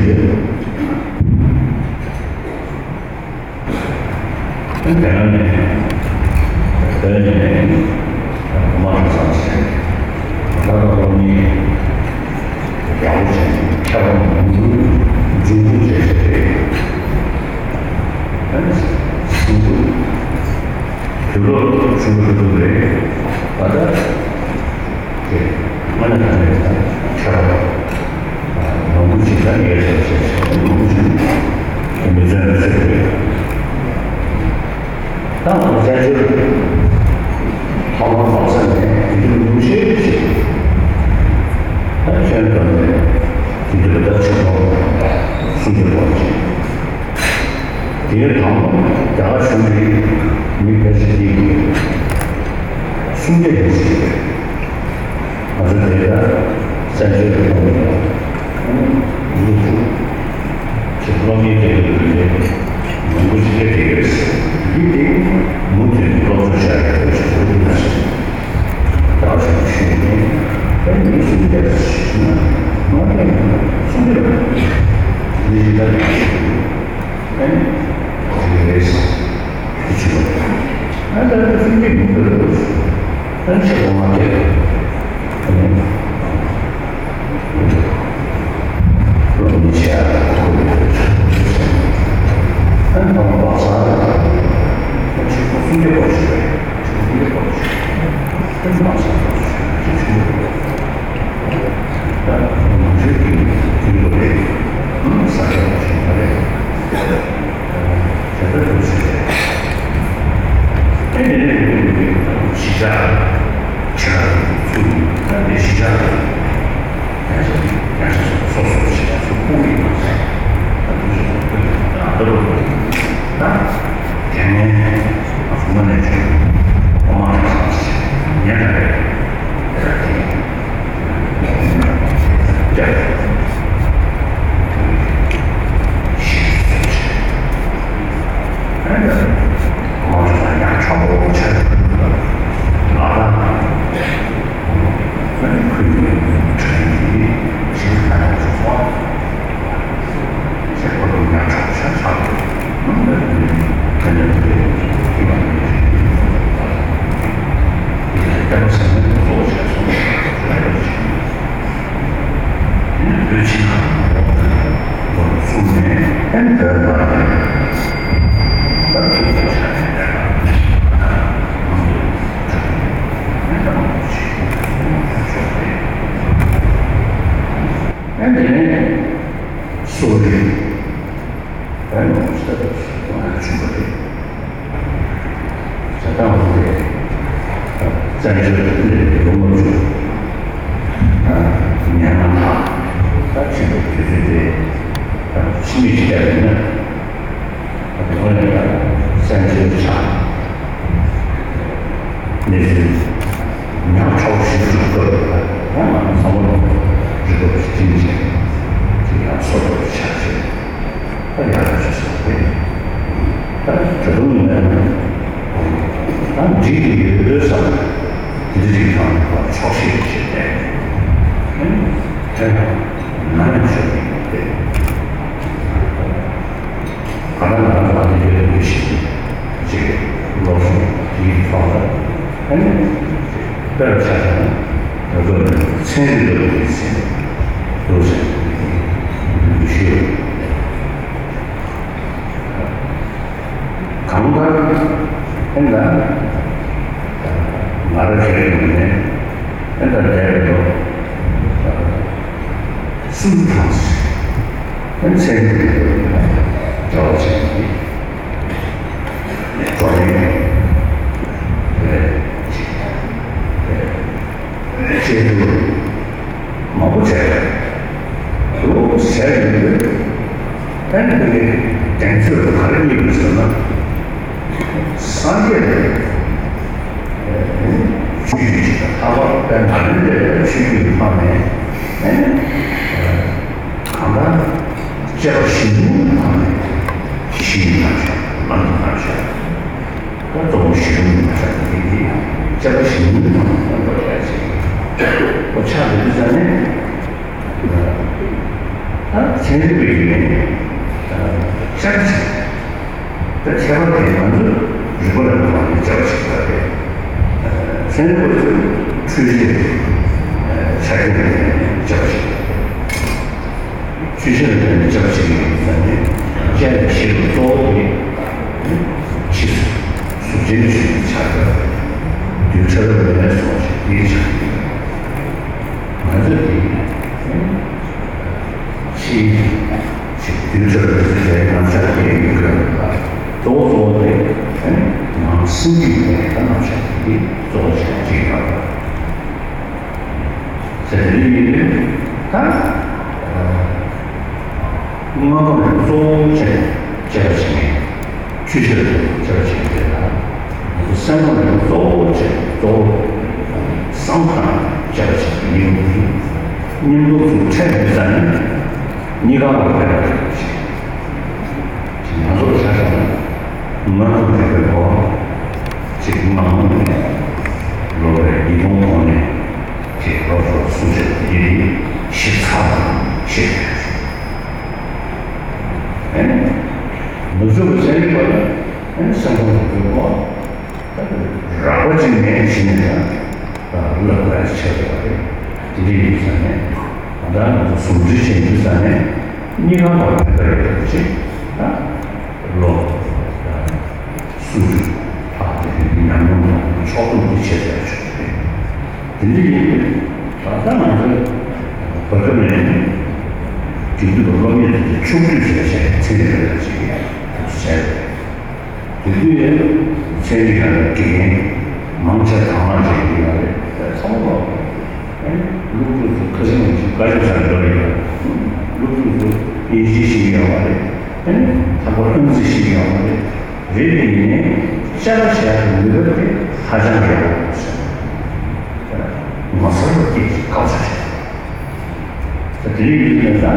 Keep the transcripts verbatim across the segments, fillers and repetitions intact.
དེ་ནས་དེ་ནས་མ་རང་ཚང་ཆེ་ད་ལྟ་སློབ་གཉེར་ཡག་པོ་བྱས་ནས་མཁས་པ་མང་པོ་འབྱུང་འགྱུར་བྱས་བྱས་ཏེ། ཨ་ནི་སུམ་ཅུ་དུས་ལོ་ཆུང་ཆུང་རེད། ད་ལྟ་དེ་ང་ནི་ད་ནས་ད་ཁྱོད་རང་ལོ་ངོ་ཅིག་ད་ངའི་ཚོད་བྱས་བྱས་ལོ་ངོ་ཅིག་དེ་མི་ཚོད་ན་ཚོད་རེད། ད་ང་བཙན་བྱོལ་ཐོག་མར་ལོག་ས་ནས་དེ་དུས་ཉུང་ཤས་ཤིག་ད་ཁྱོད་འགྲོ་ནས་དེ་དུས་ད་ཆུ་ཐོག་སུམ་ཅུ་ལོ་ཅིག་དེའི་དང་པོ་རྒྱ་གར་གཞུང་གིས་མི་ཕལ་ཆེར་དེའི་སུམ་བརྒྱ་ཡན་ཞིག་རེད། ང་ཚོ་དེ་ལ་བཙན་བྱོལ་དུ་ཡོང་བའི་ཡུལ་དུ་ཅིག་སློབ་གཉེར་བྱེད་དགོས་པའི་ལས་མང་པོ་ཞིག་སླེབས་བསྡད་ཡོད་རེད། འདི་དེ་མུ་མཐུད་ནས་སློབ་གསོ་བྱ་ཡག་གི་ཆེད་དུ་ཡིན་ན་ཞིག་བདག་ཅག་གི་ཤེས་ནས་དཔེ་མི་སྲིད་པའི་ཞིག་ན་མ་དེ་ན་སུམ་བརྒྱ་ལ་འདི་ཞིག་ལ་ཡང་ཞིག་ཨེ་ནི་རེད། ཨ་ད་ད་སེམས་ཀྱི་མི་འདོད་ལ་ཨ་ཆེ་བོ་མ་ཐེབས། ཨ་ནི་ལོ་ཉི་ཤུ་ཡར་ཁོ་ཡོད་ཨ་ནི་ད་བ་ས་ཨ་ཆེ་བོ་སུམ་བརྒྱ་བོ་ཞིག་རེད། ཆེ་བོ་སུམ་བརྒྱ་བོ་ཞིག་ཨ་ནི་བ་ས་ཆེ་ཆེ་ད་ང་ཚོའི་གི་དུས་ལོ་རེད། ཨ་ས་ཆ་བ་ཞིག་མ་རེད། ཇི་ལྟར་འདུག་ཟེར་ཏེ། ཨེ་ནས་ནས་ནས་ནས་གཞིས་ཆགས་ཆེ་ཁག་ཚུགས་ཡིན། ད་དེ་གཞིས་ཆགས་ཡང་ཞིག་ཡང་ཞིག་སོ་སོ་གཞིས་ཆགས་སུ་ཕུགས་ཡིན་པ་ཟེར། ད་དུ་ཞིག་ད་ད་རུ་ད་དེ་ནས་ང་ཚོ་དངོས་གནས་བྱུང་འོ་མ་རང་སང་ཞིག་ཉན་ད་རེད། དེ་ལ་དེ་ཡིན། ཨ་ནི་སོ་རེད། ད་ནི་ས་ཆུང་བ་རེད། ད་ལྟ་འོང་བའི་བཙན་བྱོལ་དུ་སླེབས་པའི་ལོ་ངོ་བཅུ་ཉེ་ལམ་ལ་ད་ཕྱིན་པའི་དུས་ཚོད་དེ་ད་ཕྱི་མིག་ཅིག་བལྟས་པ་ཡིན་ན། ད་དེ་ནས་ད་བཙན་བྱོལ་ཆགས་གནས་ཚུལ་ཉག་ཕྲ་བོ་ཞིག་སྒྲུབ་སྐབས་ཡང་ང་ཚང་མ་རིག་པ་ཞིག་སྒྲིམ་བྱས་ཅིག་ཡང་སོ་སོར་ཆགས་བྱས། ད་ཡག་པོ་ཞིག་བཟོས་ཏེ། ད་ད་དུང་ཡིན་ན་ཡང་ད་འགྲིག་གི་ཡོད་བསམ་དེ་འདྲ་ཞིག་ཐང་ལ་ཆོག་ཤེས་བྱས་ཏེ། དེ་ཡང་ནམ་ཡང་ཤོད་ཀྱི་ཡོད་དེ། ག་ད་ང་རང་ལ་ཡོད་ཡོད་ཞིག་ཅིག་ལོ་གསུམ་དེའི་ཐོག་ལ་ཨ་ནི་དཔེར་ཆ་བཞག་ན་ད་ག་ཚན་རིག་ལ་ཡོད་ཡོད་ཟེར་འདུག་ཟེར་འདུག་ཞུ། གང་ལྟར་ཨེ་ད་ང་རང་ཁྱེད་རང་ནས་ཨེ་ད་འདས་པའི་ལོ་སུམ་ཅུ་ཐམ་ཨེ་ཚན་རིག་གི་འབྲེལ་བ་བྱས་ནས་བགྲོ་གླེང་ཨེ་ཅིག་ཨེ། ཤེས་རྒྱུ་མང་པོ་བྱས་རེད། དེ་བྱས་ཡོད་དུས་ཨ་ནི་དེ་གའི་གདེང་ཚོད་དུ་ག་རེ་རྙེད་པ་ཟེར་ན། སངས་རྒྱས་དེ་ཆོས་བརྒྱུད་ཅིག་དང་ལྷག་པར་དཔལ་མ་ལུས་པའི་ཆོས་བརྒྱུད་ཁག་ནས་ཨ་ནི་གང་ལྟར་སྐྱེ་བ་གཞི་ནས་ཁག་ནས་གཞི་ནས་ན་ཆགས་ལམ་དུ་ན་ཆགས། ད་གཙོ་བོ་གཞི་རིམ་མ་ཆགས་ཀྱི་དེ་དེ་ཡང་སྐྱེ་བ་གཞན་མིན་མ་ཡིན་པར་ཡང་ཞིག་ཁོ་ཆགས་འདུག་ཙང་ནས། ད་ཚན་རིག་པའི་ཡིན་ནའི་ཤར་ཕྱིན། ད་ཁྱད་པར་དེ་ང་ཚོས་རིག་པ་ལ་དབང་ནས་སྦྱར་བ་ཞིག་ལ་རེད། ཚན་རིག་པ་ཚོས་འཕྲུལ་ཆས་དེ་ཆ་རྐྱེན་ལ་བརྟེན་ནས་སྦྱར་བ་ཞིག་ལ་རེད། འཕྲུལ་ཆས་ལ་བརྟེན་ནས་སྦྱར་བ་ཞིག་ཡིན་ཙང་ནས་དཔྱད་པའི་བྱེད་ལུགས་གཙོ་བོ་དེ་ཕྱིས་སུ་གཟུགས་ཅན་གྱི་ཆ་རྐྱེན་རྡུལ་ཕྲ་རབ་ལས་སོགས་ཞིག་དེའི་ཆ་རྐྱེན་ང་ཚོས་དེ། ཕྱིའི་ཞིག་རྡུལ་ཕྲ་རབ་ཀྱི་རྣམ་གཞག་དེ་ཡོད་དགོས་པ། གཙོ་བོ་གཙོ་བོ་དེ་ནི་ནང་སེམས་ཀྱི་ཡོད་པའི་རྣམ་གཞག་དེ་གཙོ་བོ་ཆེན་པོ་ཅིག་ཡིན་པ། ཟེར་དེ་ཡིན་དུས་ད་དངོས་པོ་གཙོ་བོ་ཅན་དཔྱད་པ་བྱེད་མཁན། འཕྲུལ་ཆས་ལ་དཔྱད་པ་བྱེད་མཁན་དེ་དང་། སེམས་ཁམས་ལ་གཙོ་བོ་བྱེད་གཙོ་བོ་བསམ་བློ་དང་དཔྱད་པ་བྱེད་པའི་སྙིང་པོ་དེ་སྙིང་པོ་ཚུར་འཕྲད་ཡོད་ཙང་ནི་གཉིས་ཀ་ལ་ཕན་པ་ཡོད་པ་ཞིག་ང་ཚོ་ལ་ཆ་བཞག་ན་སྔོན་ཐོན་རིག་པའི་གོ་བ་ཅིག་སྔ་མོ་ནས་ལོ་རེ་ཉིས་སྟོང་གོང་ནས་ཅིག་སློབ་གསོ་སྲུང་སྐྱོབ་བྱེད་ཀྱི་ཞིབ་ཚགས་དང་ཞིབ་ཨེ་ནི་ནུབ་ཕྱོགས་ཀྱི་ཚན་རིག་པ་ལ་ཨེ་ནི་སེམས་ཁམས་རིག་པའི་གོ་བ། རགས་པ་ཅིག་ནས་གཞི་ནས་ཀྱང་བསླབ་དགོས་ཡ་ཆགས་ཡོད་པ་རེད། དེ་འདྲ་ཡིན་དུས་ཙང་ནས་ད་ལྟ་ང་ཚོ་ཟུང་འབྲེལ་བྱེད་དུས་ཙང་ནས་གཉིས་ཀ་ལ་ཕན་པ་ཡོད་པ་ཅིག་ད་བློ་སུ་ཨ་དེ་ཉམས་མྱོང་དང་ཕྱོགས་བསྡོམས་ཀྱི་ཆེད་དུ་ཆོག་རེད། དེ་འདྲ་ཡིན་དུས་ད་ལྟ་ང་ཚོ་བར་སྐབས་ནས་དེང་དུས་ཀྱི་སློབ་གཉེར་དེ་ཕྱོགས་བསྡུས་བྱས་བྱས་ཚན་རིག་པ་ཅིག་ཡང་བྱས་རེད། དེ་དུས་ཡང་ཚན་རིག་ལ་དགེ་རྒན་མང་ཆེ་དང་བླངས་བྱས་ཡོད་རེད། ཚང་མ་ལོག་ཨེ་སློབ་ཕྲུག་ཚོ་ཁ་སང་ཡང་ཅིག་བཀའ་ཤག་སར་འགྲོ་ཡོད། སློབ་ཕྲུག་ཚོ་དབྱིན་ཇི་ཤེས་ཀྱི་ཡོད་མ་རེད། ཨེ་ལྷག་པར་ཨང་རྩིས་ཤེས་ཀྱི་ཡོད་མ་རེད། རེད་དེ་ཡིན་ནའི་དཔྱད་པ་བྱེད་ཡག་གི་ནུས་པ་དེ་ཧ་ཅང་ཡག་པོ་འདུག་ཟེར། ངོ་མཚར་བ་སྐྱེས་ཀྱི་དཀའ་ཚེགས་ཆེ། ད་དེ་རིང་ཡིན་ན་ད།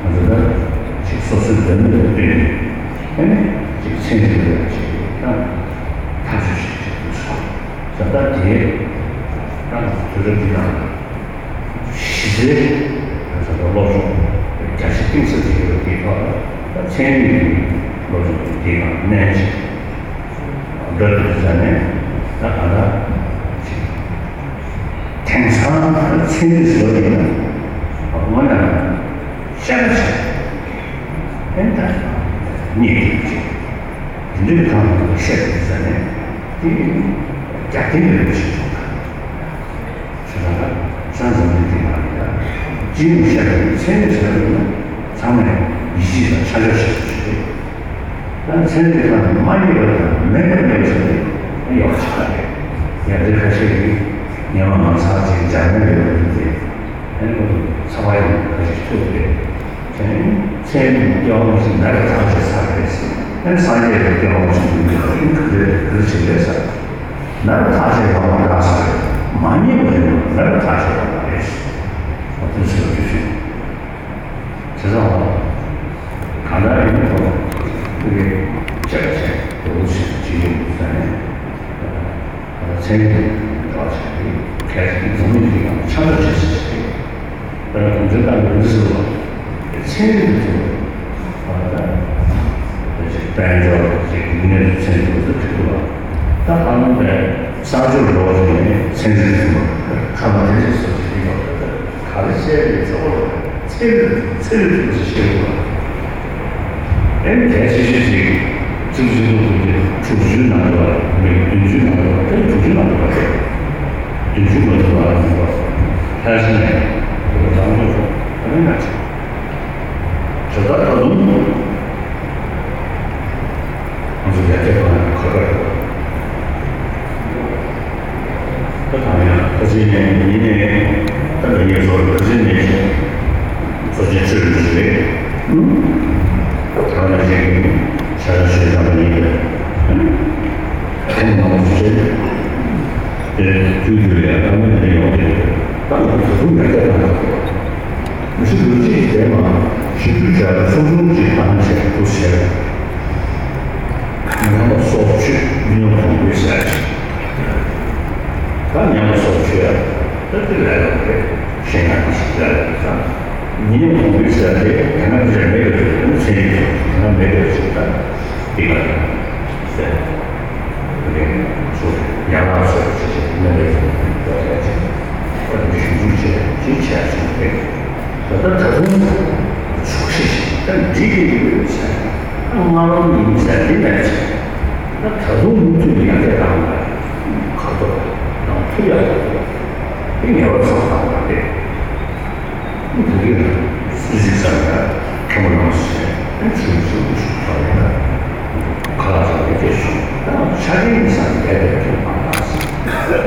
ང་ཚོ་ད་ཅིག་སོ་སོའི་འདོད་མོས་ལ་བསྟུན་ནས་ཨ་ནི་ཅིག་ཚན་རིག་ལ་ཅིག་ད་ཐག་གཅོད་ཞིག་བྱེད་དགོས་སོང་། ད་ལྟ་དེ་ད་ང་ཚོ་དུས་རབས་འདི་ནང་གཞི་རྩའི་ང་ཚོ་ད་སློབ་སྦྱོང་རྒྱ་ཆེ་གཏིང་ཟབ་ཅིག་ཡོད་པའི་ཐོག་ལ་ད་ཚན་རིག་གི་སློབ་སྦྱོང་དེ་དང་གནད་ཅིག་འདྲ་དུ་བྱས་ནས་ད་ག་ད་ཅིག་དེང་སང་ཚན་རིག་བཟོ་ཡིན་ན་དངོས་གནས་ཤར་ཕྱིན་ཨེ་ད་རྙེད་ཐུབ་ཅིག་དེ་འདྲའི་གང་དུ་བཤད་དུ་ཟ་ནས་དེ་རྒྱབ་རྟེན་ཡོད་པ་ཞིག་བྱུང་ད། ཆུ་ཚང་ལ་ས་འཛམ་གླིང་འདི་ནང་ལ་ཡ་སྤྱི་ཡོངས་བཤད་པའི་ཚན་རིག་བྱ་བ་ཡིན་ན་ཚང་མས་ཡིད་ཆེས་དང་ཆ་འཇོག་བྱེད་དགོས་ཞིག་རེད། ད་ཚན་རིག་ཁང་ནས་མ་རྙེད་པ་དང་མེད་པ་མེད་ཟེར་ནས་ཡོང་བ་ཆགས་རེད། ཡ་འདི་ཁ་ཤས་ཀྱིས་སྔོན་མ་ང་ཚོ་ཅིག་འཇར་མན་ལ་ཡོད་པ་དེ་ཨེ་ནི་ཁོ་ཚོ་ཚ་བ་ཡིན་ཁ་ཤས་ཐུག་རེད། དེ་ནས་ཚན་རིག་སྐྱེ་བ་སྔ་ཕྱི་མེད་པར་ཐག་བཅད་ཚར་རེད་ཟེར། ཨེ་སངས་རྒྱས་ལ་སྐྱེ་བ་སྔ་ཕྱི་མེད་པར་ཐག་བཅད་ཚར་རེད་ཟེར། མེད་པར་ཐག་བཅད་ཡོང་བ་འདྲ་ཟེར། མ་རྙེད་པ་ཡིན་ན་མེད་པར་ཐག་བཅད་ཡོང་བ་རེད་ཟེར། ཨ་དེ་ཚོ་དུས་ཚོད། བྱས་ཙང་གང་ལྟར་ཡིན་ན་ཁོ་ཁོ་གི་ཆ་ཆ་དེ་འོ་ཞིག་བྱེད་ཡོང་དུས་ཙང་ནས་ད་ཚན་རིག་འགྲོ་བ་ཆགས་ཀྱི་གལ་ཏེ་འཛམ་གླིང་འདི་གང་ཆགས་འགྲོ་བྱེད་ཟེར་ཆགས་ཀྱི་ད་ནི་གུང་ཁྲན་ཏང་གི་འདི་ཟེར་བ་ཚན་རིག་གི་ཐོག་ད་ད་ཅིག་དཔལ་འབྱོར་ཅིག་རིག་གནས་ཚན་རིག་འདི་ཐུག་ཐུབ་པ་ད་ཨ་ནི་ད་གསར་འབྱོར་འགྲོ་བ་ཆགས་ནས་ཚན་རིག་ཐུབ་པ་ཁ་མ་དེ་ཚོ་ཟེར་གྱི་ཡོད། ག་རེ་བཤད་རེད་ཚོགས་ཚེ་རིང་ཚེ་རིང་ཚེ་རིང་ཚེ་རིང་ཞེས་པ། ཨེ་གལ་ཆེ་ཤོས་ཅིག་ཚིག་ཚིག་ཐུག་ཐུག་དེ་དྲུག་ཅུའི་ནང་དུ་བ་མི་བདུན་ཅུའི་ནང་དུ་བ་ཨེ་དྲུག་ཅུའི་ནང་དུ་བ་རེད། བདུན་ཅུ་མ་ཐུབ་པ་ཡིན་པ་ལྷ་ཆེན་ནས་རང་ཚོ་ཚོ་ཨ་ནི་ན་ཆེ། ཇོ་བདག་ད་དུང་ང་ཚོ་ཡར་རྒྱས་གཏོང་ཡག་གོ་སྐབས་ད་གང་ཡང་ཁ་ཆེ་ནས་ཡིན་ནས་ད་ལྟ་ངས་བཟོ་ཁ་ཆེ་ནས་ཀྱང་གཙོ་ཆེ་ཆོས་མི་ཞིག་རེད། ད་ང་ཅན་གྱི་ཤ་ཤ་ཤོད་ཡག་པ་ཡིན་པས་ཁོང་ནང་བཟོ་ཆེ་དེ་དུས་དུས་ཡང་ད་ང་ནས་ཡོང་གི་རེད། ད་ང་ཚོ་ད་དུང་ཡར་རྒྱས་གཏོང་ཡག་གོ་མི་ཤི་ལོ་གཅིག་གི་རྗེས་མ་ཞིབ་འཇུག་བྱ་བའི་ཚོགས་ཆུང་གཅིག་བཏང་བྱས་འདུག་ཟེར། ཉམས་པ་སོགས་ཆོས་མི་ཉམས་གོང་འཕེལ་ཟེར་ཞིག་ད་ཉམས་པ་སོགས་ཆོས་ཡ་ད་དེ་ལས་ལ་རེད་ཞེན་ཡག་གི་ཞིག་ལས་ལ་རེད་ད། ཉིན་གུང་གི་ཟས་དེ་དེ་སྔ་ཅིག་མེད་པའི་ཚུལ་དུ་ཚེ་ཡི་ཚོགས་དེ་སྔ་མེད་པའི་ཚུལ་དང་དེ་ག་ཟས་དེ་ཚོ་ཡང་ལ་སོགས་ཅི་ཞིག་སྨན་པའི་ཚུལ་དུ་ཡོད་ལས་ཅིག་ད་འདི་ཞིག་འཇུག་བྱས་ཅིག་བྱས་ཅིག་རེད། ད་ལྟ་ད་དུང་ཆོག་ཤེས་ཤིག་ད་འདི་གི་ཡོད་ཟས་ད་སྔ་རོལ་ཡིན་ཟས་འདི་མེད་ཅིག་ད་ད་དུང་མུ་མཐུད་ཡར་རྒྱས་བཏང་བ་ཁ་ཐོག་དང་ཐུག་ཡག་དེ་ངེས་པར་ཚང་བཏང་བ་རེད། འདི་ག་སྲིད་ཟིག་ས་ལ་མཁན་པོ་ནང་སྲིད་ཆུང་ཆུང་ཆུང་ཐོག་ལ་ཁ་ལག་ཟ་བའི་སྐད་ཤོད་ད་ཆ་རྐྱེན་ནི་ས་ལ་རྒྱ་རྒྱ་ཁྱོད་མ་ལགས་ཟེར་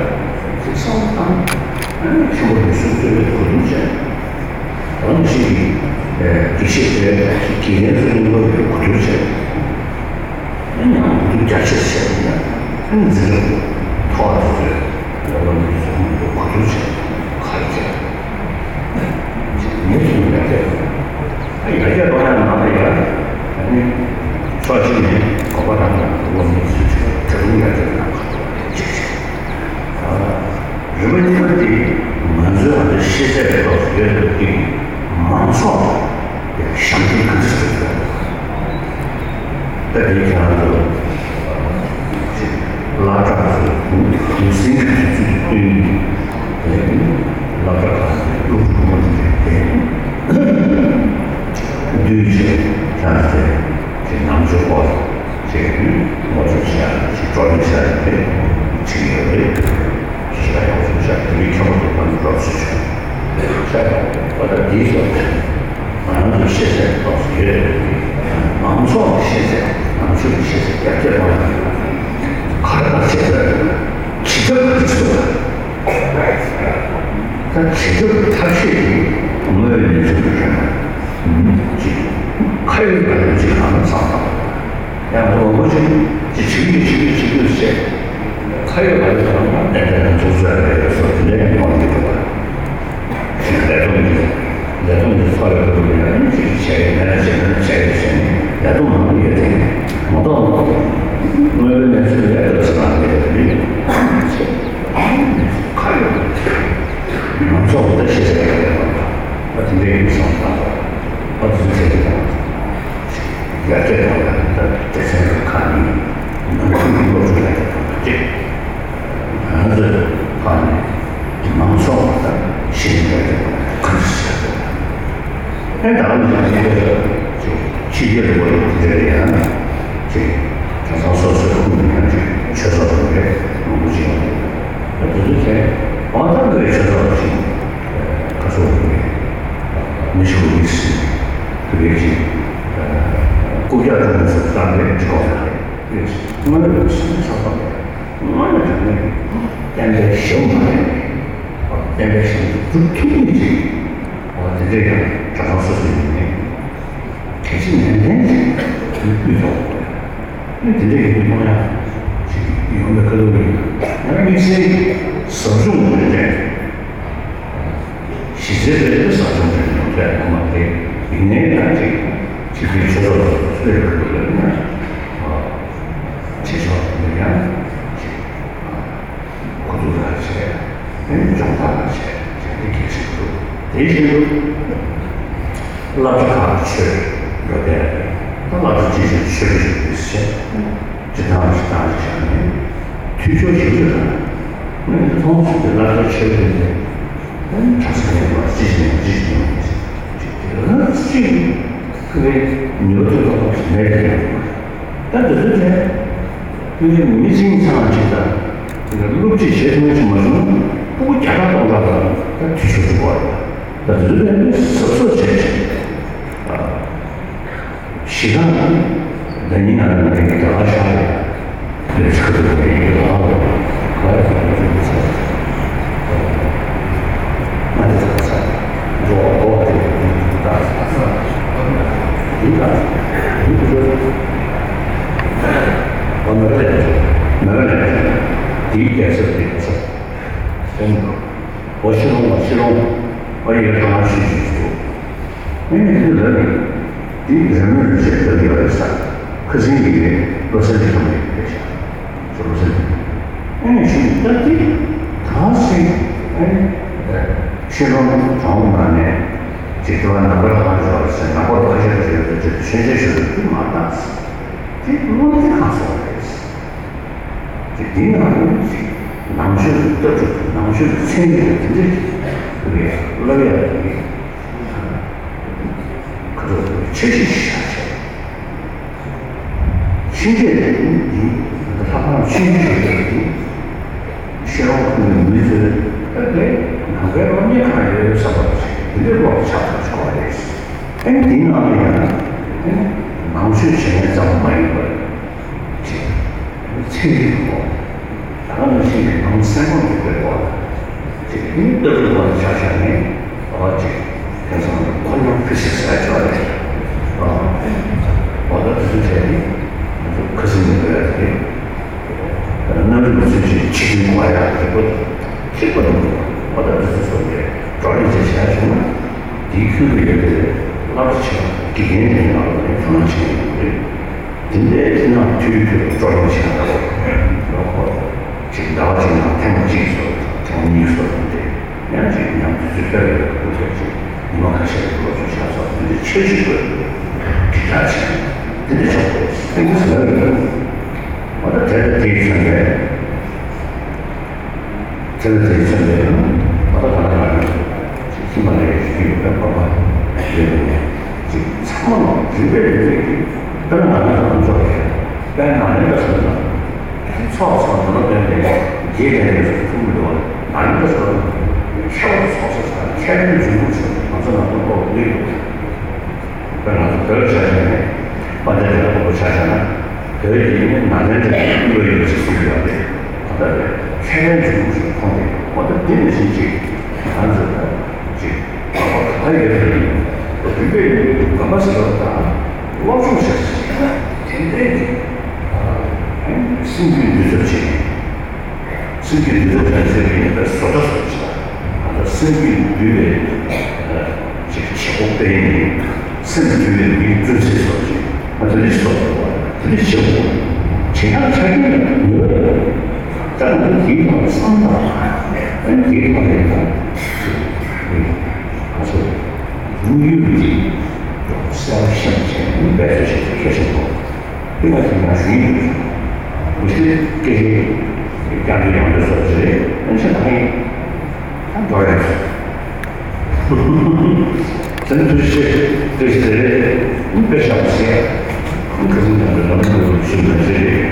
ཅིག་བསམ་བློ་བཏང་། ཨ་ནི་ཆུང་པོ་ནས་སུ་བཙོས་པའི་གོ་བསྡུར་བྱས། རང་བཞིན་གྱི་དགེ་བཤེས་དེ་དགེ་རྒན་ཚོ་ཡིན་པ་ཡོད་གོ་བསྡུར་བྱས། ཨ་ནི་ཡང་གོ་བསྡུར་རྒྱ་ཆེ་བྱས་ཡིན་ན་ཨ་ནི་འཛིན་གྲྭ་ཐོག་དེ་ཚོས་ལོ་ལོ་ནས་ཚོགས་མི་ཚོ་གོ་བསྡུར་བྱས་ཁ་རྒྱ། ངས་ཚོད་ཡར་རྒྱས་གཏོང་ཡ། ཡར་རྒྱས་གཏོང་ཡ་ནང་ལ་ཡ། ཨ་ནི་ཕྱོགས་གཅིག་ནས་གོ་བ་རང་དང་དབུ་མའི་ཚུལ་གྱི་ད་དུང་ཡར་རྒྱས་གནང་ག་ཅིག་བྱས། རིམ་པ་གཉིས་པ་དེ་ང་ཚོའི་ཨ་ནི་ཤེས་ཚད་ཀྱི་ཐོག་ཏུ་ཡོད་པའི་དེ་མང་ཚོགས་ལ་ཞབས་འདེགས་ག་འདྲ་ཞིག་ཐུབ། ད་དེ་ཁྱེད་རང་ཚོ་སློབ་གྲྭ་ཚོའི་གུང་གུང་སེང་གི་དུས་ཚོད་ཀྱི་སྟོན་ནས་སློབ་གྲྭ་ཁག་ནས་སློབ་ཕྲུག་མང་ཆེ་བས་བསྡུས་བྱས་ཀྱང་ཚེ་ཀྱི་ནང་ཆོས་སྐོར་བྱས་ནས་ངོ་སྤྲོད་བྱ་ཡག་ཅིག་བགྲོ་གླེང་བྱ་ཡག་དེ་བྱེད་ཀྱི་ཡོད་རེད། ཤེས་ཡག་ཡོངས་སུ་བྱ་དེ་རིགས་ཁྱད་པར་དུ་བཏང་རོགས་ཞུ་ཆོག་ཤ་ཡག་པ་ད་འདིའི་སོགས་དེ། ང་རང་ཚོའི་ཤེས་ཚད་ཏོག་ཙམ་ཡོད་རེད། མང་ཚོགས་ཀྱི་ཤེས་ཚད་ནང་ཆོས་ཀྱི་ཤེས་ཚད་རྒྱ་སྐྱེད་གཏོང་ཡག་ག་རེ་དང་ཤེས་ཚད་བྱེད་ཐབས་ག་རེ་བྱེད་དགོས། ད་བྱེད་ཐབས་ཐབས་ཤེས་དེ་དངོས་ཡོད་གནས་ཚུལ་གྱི་རིམ་པ་ཅིག་ཁ་ཡོད་ལག་ཡོད་ཅིག་ལ་ནི་བསམ་བློ་ཡང་མང་པོ་ཅིག་ཅིག་བྱེད་ཀྱི་ཡོད་བྱེད་ཀྱི་ཡོད་བྱེད་ཀྱི་ཡོད་ཟེར་ཁ་ཡོད་ལག་ཡོད་ལ་ནི་ཏན་ཏན་འཛུགས་བཟོ་ཡག་རེད་སོགས་དེ་འདྲའི་མི་མང་གི་འདུག་པ། ལས་དོན་འདི་ལས་དོན་འདི་ཚོགས་ལས་ཁུར་ཡང་ཅིག་བྱས་ཡོད་མེད་ན་བྱས་མེད་ན་བྱས་ཡོད་བྱས་ནས་ལས་དོན་མང་པོ་ཡོད་དེ་མ་གཏོགས་དངོས་པོའི་གནས་ཚུལ་ལས་སྟོབས་ཆེ་བ་མེད་པའི་མི་ཁ་ཡོད་མང་ཚོགས་ལ་ཤེས་ཡོད་པ་དེ་འདྲའི་མི་སོང་དང་པོ་དེ་ཚོ་བྱས་ཏེ་དང་ཡར་རྒྱས་གཏོང་ཡག་ད་སྡེ་ཚན་ཁག་ནས་ནང་ཁུལ་གྱི་སློབ་སྦྱོང་ཡར་རྒྱས་གཏོང་ཡག་ཅིག་ང་ཚོས་ཕར་ནས་མང་ཚོགས་ལ་ཤེས་ཡོན་སྤྲད་དགོས་པ་གང་ཞིག་བྱ་དགོས། ཨེ་ད་ལམ་ཞིག་ཅིག་ཕྱི་རྒྱལ་དུ་བ་ལུགས་དེ་ཡང་ཅིག་གྲྭ་ཚང་སོ་སོའི་ཁུལ་ནས་ཡང་ཅིག་ཆོས་ཚོགས་དང་རེད་མང་པོ་ཅིག་ཡོང་དུས་ད་དེ་ཚོ་བྱས་འོང་ད་ལོའི་ཆོས་ཚོགས་ཤིག་ཁ་སོག་གི་མི་ཞིག་ལུགས་སྲིད་བོད་ཀྱི་རྐུབ་བཀྱག་ཀྲུང་གོ་ཚོ་བཏང་རེད་ཅིག་གོ་ས་རེད། དངོས་ཡོད་ཀྱི་ས་ཆ་ཚོགས་པ་དངོས་ཡོད་དྲང་གནས་བསྟན་པའི་ཞབས་མ་ལེན་པའི་བསྟན་པའི་ཞབས་འདེགས་སྒྲུབ་ཐུབ་མཁན་ཅིག་འོ་དེ་འདྲ་ཡང་གྲྭ་ཚང་སོ་སོ་ཡིན་ནའི་གལ་ཆེ་ནན་ཏན་ཅིག་སྤུས་ཐོག་ནས་དེ་འདྲ་ཡིན་དུས་མཐོང་ཡག་ཅིག་ཡོང་བའི་ཁ་ཐུག་ཡིན། ཡང་དམིགས་བསལ་ཟབ་སྦྱོང་དེ་འདྲ་གཞི་རྩའི་དཔེ་དེ་ཟབ་སྦྱོང་དེ་ཡོང་ཐབས་ཡོད་མ་རེད། ཡིན་ནའི་ད་ཅིག་ཕྱི་རྒྱལ་ཆོས་ཚོགས་ལ་སོགས་ཚུད་ཡོད་པའི་ལུགས་ལ་ཡིན་ན་བྱེད་ཕྱོགས་དེ་ཡང་ཅིག་གོ་བསྡུར་ལ་བྱས་ཨེ་སྦྱོང་བརྡར་ལ་བྱས་བྱས་ཏེ་གལ་ཆེན་པོ་འདུག་དེ་བཞིན་དུ་སློབ་གྲྭ་ཁག་ཆོས་འགྲོ་བསྡད་ད་སློབ་གྲྭ་ཅི་བྱས་ཆོས་ཀྱི་རིགས་བྱས་སྤྱི་བཏང་ཞིག་བཏང་ཞིག་བཞག་ནས་འཐུས་ཤོར་ཞིག་ཡོད་ན་ནི་མཐོང་ཚུལ་གྱི་སློབ་གྲྭ་ཆོས་ཀྱི་རིགས་དེ་གྲྭ་ས་ཡིན་པ་ཅི་བྱས་ཅི་བྱས་ཅི་བྱས་ཅི་བྱས་ཅི་བྱས་ཁོ་བའི་ཉོ་ཐུབ་ཐོག་ཐོག་ཅིག་མེད་དེ་ཡོད། ད་དེ་ཚོ་དེ་ཁོ་བའི་མི་ཚེ་ཚང་ཅིག་དང་དེ་ལ་སློབ་ཁྲིད་བྱེད་ཐུབ་མཁན་ཅིག་མ་བྱུང་ན་ཕྲུ་གུ་བརྒྱ་ཕྲག་སྟོང་ཕྲག་ལ་ད་འཐུས་ཤོར་འགྲོ་བ་རེད། ད་དེ་ཚོ་དེ་ནི་གཟབ་གཟབ་བྱས་ཅིག་ཞེ་དྲག་ནི་ད་ཉིན་ང་ང་ངའི་རྒྱ་གར་ཤར་རེད། ལས་ཆགས་འདུག་ངའི་རྒྱ་གར་རེད། ག་རེ་ག་རེ་ཚོད་ཚོད་ང་དེ་ཚ་ཚ་འགྲོ་བ་འགྲོ་བ་དེ་ད་ཚ་ཚ་འདི་ད་འདི་འགྲོ་བ་མེད་པ་ལས་མེད་པ་ལས་འདིའི་རྒྱལ་ས་འདི་ཚ་སེམས་འགྲོ། འོ་ཤི་རོང་བ་ཤི་རོང་བ་ཡི་གེ་གང་ཤི་ཤི་ཤི་འདུག་ཨེ་ནི་འདི་ལ་ནི་འདི་རི་མོའི་རི་ཆད་ལྟ་གི་ཡོད་རེད་ས། ཁ་སང་གི་ངས་བློ་གསལ་གྱི་ཐོག་ནས་ཕེབས་ཤག་ཅི་བློ་གསལ་གྱི་ཨེ་ནི་ཤི་ནི་ད་འདི་གང་སྲིད་ཨེ་ནི་ཤི་རོང་གྲོང་ནང་ནས་ ཅིག་དུ་བ་ནང་པར་ལྷག་ཞོག་ཟེར། ནང་པར་ཁ་ཤས་ཞིག་ཡོད་དུ་ཅིག་ཆོས་མཇལ་ཞུ་རྒྱུ་དེ་མ་བཏང་ཟེར། དེ་བློ་གཏད་གང་སོང་རེད། ཅིག་དེ་ནང་ནས་ཅིག་ནང་ཆོས་ཀྱི་ལྟ་གྲུབ་ནང་ཆོས་ཀྱི་ཚན་རིག་དེ་འདྲ་ཅིག་བློ་ཡག་དེ་ཁ་ཐོག་ཆ་ཤས་ཤིག་བཞག་བྱས། ཕྱིན་ཆད་འདི་ལྷ་ཁང་ཆུང་ཆུང་ཞིག་འདི་ཤེས་རོགས་ཁུལ་གྱི་མི་ཚོས་ཨ་དེ་ནང་པའི་སློབ་གཉེར་གང་ཡོད་བསམ་པ་ཞིག་འདི་འདྲའི་སློབ་ཆགས་ཐག་ཆོད་པ་རེད། ཨ་ནི་འདིའི་ནང་ལ་ཡང་ཨ་ནི་ནང་ཆོས་བྱེད་མཁན་ཙམ་མ་ཡིན་པར་ཅིག་ཚན་རིག་གི་སློབ། ད་ག་ནང་བཞིན་གྱི་ནང་སེམས་ཁམས་རིག་པའི་སྐོར་ལ་ཅིག་ཨ་ནི་ལྟ་གྲུབ་སྐོར་ལ་ཆ་བཞག་ནས་ཨ་ཅིག་དེང་སང་ཁོ་ཡང་ཕི་སིག་སི་ལ་ཆགས་རེད། ཨ་འོ་ད་དེ་ཚོ་བྱས་ནས་ང་ཚོ་ཁ་སང་ནས་འགྲོ་ཡ་དེ་རེད། གནམ་རིག་པ་ཚུན་ཆད་ཕྱི་དྲིལ་གོ་ཡ་རིག་པ་གཅིག་པ་དང་འོ་ད་དེ་ཚོ་སོགས་ཀྱི་བགྲོ་གླེང་བྱས་བྱས་བྱུང་ན་དེའི་ཁུལ་དུ་ཡོད་པའི་སློབ་གྲྭ་ཆེ་བ་དགེ་རྒན་དེ་ང་ལ་ནས་ཐུགས་སྣང་བྱས་ཡོད་རེད། དེ་འདྲའི་ཕྱི་ནང་མཐུན་མཐུན་སྤྲོ་ལོང་བྱེད་ཡག་ལ་ལོ་ཁོ་ཅིག་ཟླ་བ་གཅིག་ནང་ཐེངས་མ་གཅིག་སོགས་ཐེངས་མ་གཉིས་སོགས་དེ་འདྲའི་ཡང་ཅིག་མཉམ་དུ་ཚུད་ཕེབས་ཡོད་པའི་སྐུ་ཚབ་ཅིག་ཉི་མ་ཁ་ཤས་ཀྱི་ལོ་ཚོད་ཆགས་སོགས་དེ་འདྲའི་ཆོས་ཤིག་དགོས་དྲིལ་བསྒྲགས་བྱས་དེ་འདྲ་ཆགས་དགོས་ཏན་ཏན་ཟེར་ཡོད་རེད། འོ་ད་དེ་ལ་དེའི་མཚོན་པའི། དེ་ལ་དེའི་མཚོན་པའི་ནང་ཨ་ད་ག་ན་ག་ན་ཅིག་ཧི་མ་ལ་ཡའི་རི་རྒྱུད་ཡོད་པའི་བོད་པ་ཡོད་པ་ཡིན་ཅིག་ཚང་མ་ལ་རིམ་པས་རིམ་པས་ཀྱི་དཔེར་ན་ང་རང་ཚོ་ལ་འཇོག་པ་ཡིན་དཔེར་ན་ནང་ལེན་ལ་སོགས་ན་ཚོགས་ཚོགས་ནང་ལ་དཔེར་ན་རྒྱས་པའི་རིགས་སུ་ཐུག་མི་འདུག་བ། ནང་ལེན་ལ་སོགས་ན་ཁྱད་པར་ཚོགས་ཚོགས་ས་ཁྱད་པར་འབྱུང་ཁུངས་ཆེ་ང་ཚོ་ནང་དུ་ཀློག་མི་འདུག་དཔེར་ང་ཚོ་བོད་ཆ་བཞག་ནས་དཔལ་ལྡན་འདས་ལ་ཁོ་བོ་ཆ་བཞག་ན་བོད་ཀྱི་ནི་ནང་བསྟན་དེ་དབུས་པ་ཡོད་ཅེས་གསུངས་ཡོད་པས་ད་ལྟ་བས་ཁྱད་ལྡན་འབྱུང་ཁུངས་ཤིག་མཐོང་སྟེ་འོ་ད་འདི་ནི་བཞིན་ཅིག་ང་ཚོས་ད་ཅིག་དགོངས་པ་ག་པར་ཡོད་པ་ཡིན་རིག་པའི་ཡོན་ཏན་དུ་དགོངས་པ་ཟེར་བ་དང་སློབ་སྦྱོང་བྱ་ཞིང་དེ་འདྲའི་གི་སེམས་རྒྱུད་འདུལ་ཐབས་བྱེད་མཁན། སེམས་རྒྱུད་འདུལ་ཐབས་ཟེར་བའི་ཡིན་པའི་བཟོ་ལྟ་སོགས་ཀྱི་ང་ཚོ་སེམས་རྒྱུད་འདུལ་བའི་ཅིག་བྱེད་སྒོ་སྤེལ་ནས་སེམས་འདུལ་བའི་མིའི་བརྩོན་འགྲུས་སོགས་ཀྱི་ང་ཚོ་རིགས་སོགས་ཀྱི་བར་དེ་འདྲ་བྱེད་དགོས། བྱེད་ཡག་ཆ་རྐྱེན་ལ་ནུས་པ་ཡོད་རེད། ད་ང་ཚོ་དེའི་ཐོག་བསམ་བློ་ཨ་ནི་དེའི་ཐོག་ནས་ད་ང་ཚོ་དམིགས་ཡུལ་འདི་གསལ་པོ་ཤེས་བྱས་ནས་འབད་རྩོལ་བྱེད་རྒྱུ་གལ་ཆེན་པོ། དེ་མ་ཟད་ང་ཞུ་ཡིན། མི་སེར་སྐད་ཆའི་རྒྱང་སྒྲོག་ཡོང་འདོད་སོགས་ཀྱི་རེད། ཨ་ནི་ཆ་ད་ངས་ད་འགྲོ་ཡ་རེད། སེམས་ཐུགས་རྗེ་ཆེ། བཀྲ་ཤིས་བདེ་ལེགས། དཔེ་ཤག་ཟེར། ཁ་སང་དང་པོའི་ལམ་ལུགས་ཞུ་མ་ཟེར་རེད།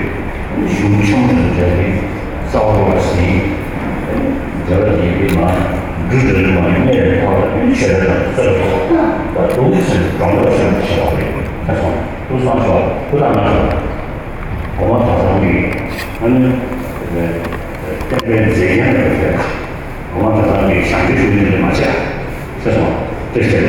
གཞུང་ཆུང་དུ་བྱས་ཏེ་རྩ་བ་རོགས་ཟིན། རྒྱ་ལ་ཡིན་པའི་མ་འབྲུ་འདྲ་མ་གནས་ཐོག་ལ་ཆེ་ར་དང་རྩ་རོགས་ད་དུང་སེམས་གྲོང་ཁྱེར་སེམས་ཆེ་བ་རེད། ཁ་སང་། ཀུན་བཟང་མཆོག་སྐུ་དང་ན་སོང་། གོང་མ་གྲྭ་ཚང་གི་ཨ་ནི་བསྟན་པའི་མཛེས་རྒྱན་ལ་ཡོད་པའི་གོང་མ་གྲྭ་ཚང་གི་ཞབས་འདྲེན་ཞུ་མཁན་དེ་མ་བྱས་ཟེར་སོང་། དེ་བྱས་